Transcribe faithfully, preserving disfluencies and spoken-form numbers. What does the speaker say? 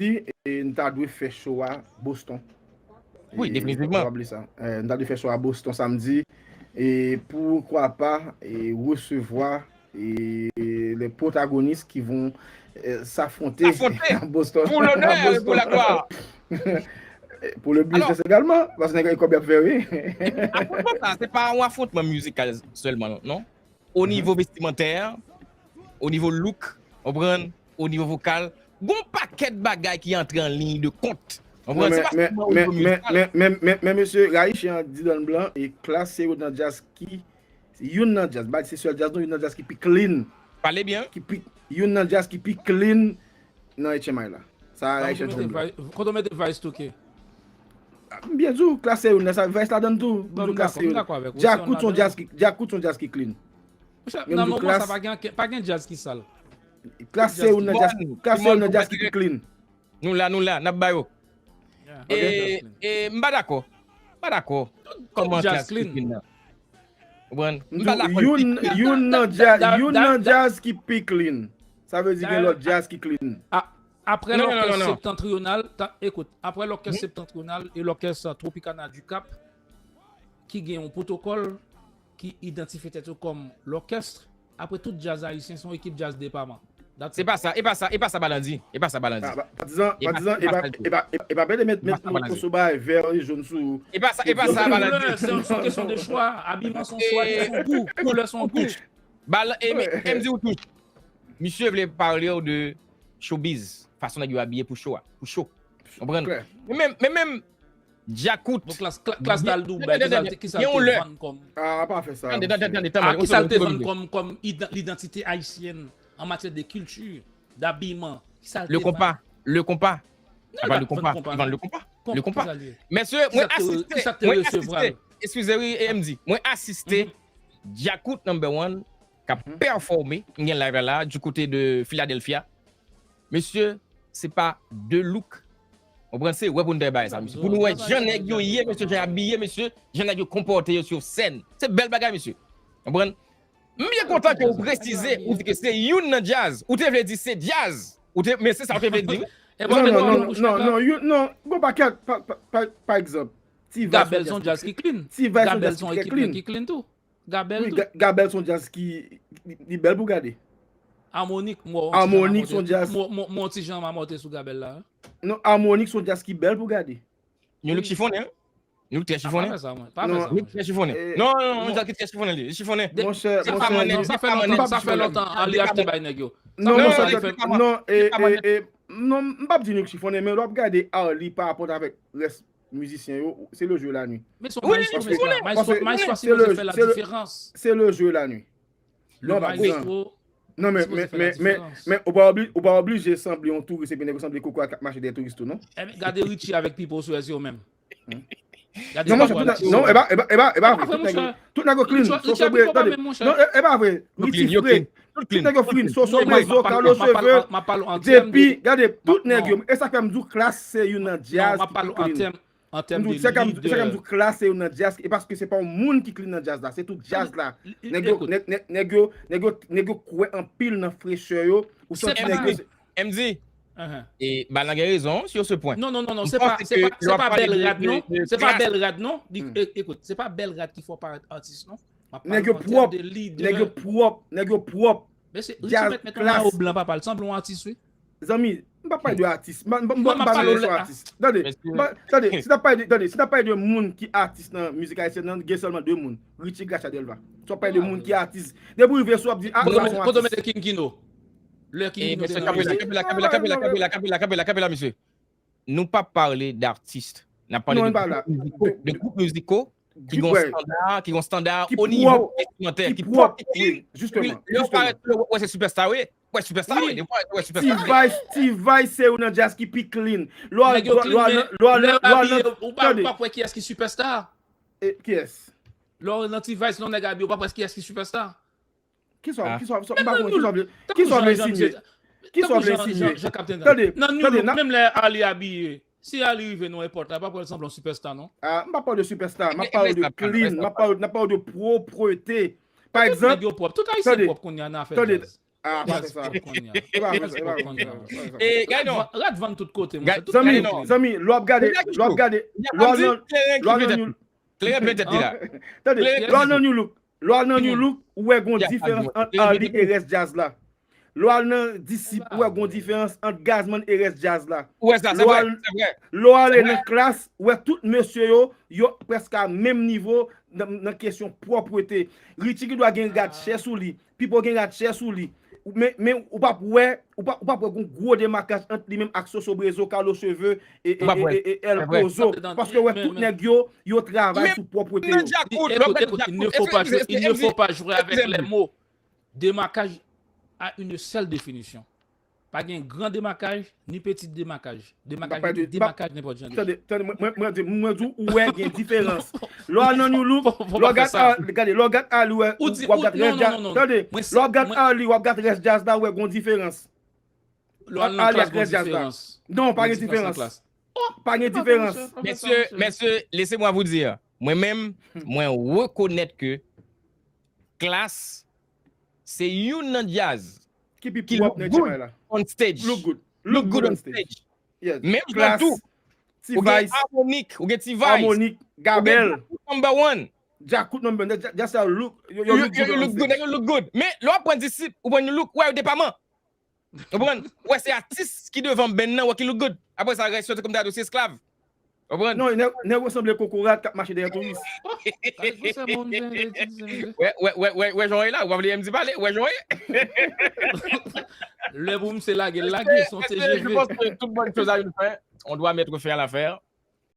samdi, e, n ta dwe fè show a Boston. Wi, definitivman. N ta dwe fè show a Boston samdi. E pourquoi pas, e, resevwa e les protagonistes qui vont e, s'affronter à Boston. Pour l'honneur et pour la gloire. Pour le business également, paske nèg yo kòb y ap fè, wi. Afwontman sa, se pa yon afwontman mizikal sèlman, non? O nivo vestimantè, o nivo look, konprann, o nivo vokal, gon pakèt bagay ki antre an liy de kont. Konprann? Se pa sèlman o nivo mizikal. Men, men, men, men, men, mesye, Raichi an di dan blan, e Klass se youn nan djaz ki, youn nan djaz, m pa di se sèl djaz non, youn nan djaz ki pi clean. Pale byen. Ki pi, youn nan djaz ki pi clean nan H M I la. Sa Raichi an di dan blan. Kote w mete Vice Touke? M byen di w, Klass se youn nan sa, Vice ladann tou. M di w Klass se youn. Djakout se yon djaz ki, Djakout se yon djaz ki clean. Nan moman sa pa gen, pa gen djaz ki sal. Klass se youn nan djaz, Klass se youn nan djaz ki pi clean. Nou la, nou la, n ap ba yo. E, e, m pa dakò. M pa dakò. Kòman Klass ki clean nan? Konprann? M pa dakò. Youn, youn nan djaz, youn nan djaz ki pi clean. Sa vle di gen lòt djaz ki clean. Apre lòkès septantriyonal, ekout, apre lòkès septantriyonal e lòkès Tropicana du Cap, ki gen yon pwotokòl, ki idantifye tèt yo kòm lòkès, apre tout djaz ayisyen, se yon ekip djaz depaman. Se pa sa, e pa sa, e pa sa Balan di, e pa sa Balan di. Patizan, patizan, e pa, e pa, e pa, e pa pede met, met yon moso bagay vè e jòn sou ou. E pa sa, e pa sa Balan di. Se yon kesyon de chwa, abiman se yon chwa, se yon gou, koulè se yon gou. Balan, e, e m di w tou, misye vle pale w de showbiz, fason nèg yo abiye pou show a, pou show. Konprann? Men menm, men menm Djakout. Bon, Klass, Klass t al di w bagay, kisa l te, kisa l te vann kòm? Ah, pa fè sa. Tande, tande, tande, tande. Ah, kisa l te vann kòm, kòm idan-, lidantite ayisyèn an matyè de kilti, dabiman? Kisa l te vann? Le konpa, le konpa. Non, li pa t vann konpa, non. Li vann le konpa. Le konpa. Mesye, mwen asiste, mwen asiste. Eskize wi, M D. Mwen asiste Djakout number one k ap pèfòme. M gen live la la, du côté de Philadelphia. Mesye, se pa de look. Konprann, se wè pou n te bay sa, mesye. Pou nou wè jan nèg yo ye, mesye, jan y abiye, mesye, jan nèg yo konpòte yo sou sèn. Se bèl bagay, mesye. Konprann? M byen kontan ke ou presize, ou di ke se youn nan djaz. Ou te vle di se djaz. Ou te, men se sa ou te vle di, wi. Non, non, non, non, non, gon pakèt, pa, pa, pa, pa egzanp, T-Vice se yon djaz ki clean. T-Vice se yon djaz ki trè clean. Gabèl se yon ekip ki clean tou. Gabèl tou. Wi, Ga-, Gabèl se yon djaz ki, li, li bèl pou gade. Amwonik, m wè w ti jan mamòte. Amwonik se yon djaz. M wè w ti jan mamòte sou Gabèl la, wi. Non, Amwonik se yon djaz ki bèl pou gade. Yon look chifonnen, wi. Yon look trè chifonnen. Pa fè sa, mwen. Pa fè sa, mwen. Look trè chifonnen. Non, non, non, yon djaz ki trè chifonnen, li. Li chifonnen. Monchè, monchè, non, sa fè lontan, sa fè lontan Arly achte bay nèg yo. Non, monchè, non, e, e, non, m p ap di yon look chifonnen, men lè w ap gade Arly pa rapò avèk rès mizisyen yo, se le jeu la nuit. Men se yon maestro, mesye. Maestro, maestro a sipoze fè la diferans. Se le jeu la nuit. Non, pa egzanp. Non, men, men, men, men, men, ou pa obli-, ou pa oblije sanble yon touris epi nèg yo sanble kokorat k ap mache dèyè touris tou, non? Gade Richie avèk Pipo sou S yo menm. Non, monchè, tout nèg, non, e pa, e pa, e pa, e pa vre. Tout nèg yo, tout nèg yo clean, so sobre, tande. Non, e, e pa vre. Richie fre. Tout nèg yo clean, so sobre, zo, kalo cheve. Depi, gade, tout nèg yo. E sa k fè m di w Klass se youn nan djaz ki pi clean. An tèm de lidè. Se sa k fè m di w Klass se youn nan djaz, e paske se pa yon moun ki clean nan djaz la, se tout djaz la. Nèg yo, nèg, nèg, nèg yo, nèg yo, nèg yo kwè anpil nan frechè yo, ou santi nèg yo se M D, e Balan gen rezon sur ce point. Non, non, non, non, se pa, se pa, se pa bèl rad, non. Se pa bèl rad, non. Ekout, se pa bèl rad ki fè w parèt atis, non. Nèg yo pwòp, nèg yo pwòp, nèg yo pwòp. Mesye, Richie mèt, mèt yon mayo blan, papa, l sanble yon atis, wi. Zanmi, m p ap pale de atis. M, m, m p ap pale de atis. Tande, tande, si n ap pale de, tande, si n ap pale de moun ki atis nan mizik ayisyèn nan, gen sèlman de moun. Richie, Gracia Delva. Si w ap pale de moun ki atis, depi w rive sou, w ap di, ah, sa se yon atis. Kote w mete King Kino? Lè King Kino te nan mizik. Kanpe la, kanpe la, kanpe la, mesye. Nou p ap pale d'atis. N ap pale de gwoup miziko, de gwoup miziko ki gen yon estanda, ki gen yon estanda o nivo vestimantè, ki pwòp, ki clean. Lè yo parèt, lè yo wè se sipèsta yo ye. Wè sipèsta yo ye, depi w wè sipèsta yo ye. T-Vice, T-Vice se youn nan djaz ki pi clean. Lè w al, lè w al, lè w al, lè w al nan, tande. Ou p ap wè kiyès ki sipèsta. Kiyès? Lè w nan T-Vice, lè yon nèg abiye, ou p ap wè kiyès ki sipèsta. Kisa, kisa, m pa konn, kisa w vle, kisa w vle ensinye? Kisa w vle ensinye? Tande, tande, menm lè Arly abiye, si Arly rive nan èpòt la, pa pral sanble yon sipèsta, non? Ah, m pa pale de sipèsta, m ap pale de clean, m ap pale, m ap pale de pwoprete. Pa egzanp, nèg yo pwòp, tout Ayisyen pwòp kounye a nan afè djaz. Ah, pa fè sa. E pa fè sa, e pa fè sa. E gade non. Rad vann tout kote. Zanmi, zanmi, lè w ap gade, lè w ap gade, lè w al nan, lè w al nan New, Kleren petèt li la. Tande, lè w al nan New Look, lè w al nan New Look, ou wè gon diferans ant Arly e rès djaz la. Lè w al nan Disip, ou wè gon diferans ant Gazman e rès djaz la. Ou wè sa, se vre, se vre. Lè w ale nan Klass, ou wè tout mesye yo, yo prèske a menm nivo nan kesyon pwòpte. Richie Guidois gen rad chè sou li, Pipo gen rad chè sou li. Men, men ou p ap wè, ou p ap wè gon gwo demakaj ant li menm ak Soso Brezo, Carlo Cheveux e, e, e, e El Pozo. Paske wè tout nèg yo, yo travay sou pwòpte yo. Écoute, écoute, il ne faut pas jouer, il ne faut pas jouer avec les mots. Démarquage a une seule définition. Pa gen gran demakaj, ni peti demakaj. Demakaj, demakaj nenpòt jan. Tande, tande, mwen di, mwen di ou wè gen diferans. Lè w al nan New Look, lè w gad, gade, lè w gad Arly, w ap gad rès djaz. Tande, lè w gad Arly, w ap gad rès djaz la, w wè gon diferans. Lè w al nan Klass, gon diferans. Non, pa gen diferans. Pa gen diferans. Messieurs, messieurs, laissez-moi vous dire. Mwen menm, mwen rekonèt ke Klass se youn nan djaz ki pi pwòp nan djaz la. On stage. Look good. Look good on stage. Menm jan tou, ou gen Harmonik, ou gen T-Vice, Harmonik, Gabel, Number One. Djakout number one. Djaz sa look, yo look good. Yo look good. Men lè w ap pran Disip, ou pran New Look, ou wè yo depaman. Ou konprann? Ou wè se atis ki devan band nan, ou wè ki look good. Apre sa, rès yo se kòm ta di se esklav. Ou konprann? Non, nèg yo sanble kokorat k ap mache dèyè touris. Wè, wè, wè, wè, wè jan w ye la, ou pa vle M D pale, wè jan w ye. Lè pou misye lage, l lage, se yon T G V. Je pense que toute bonne chose a une fin. On doit mettre fin à l'affaire.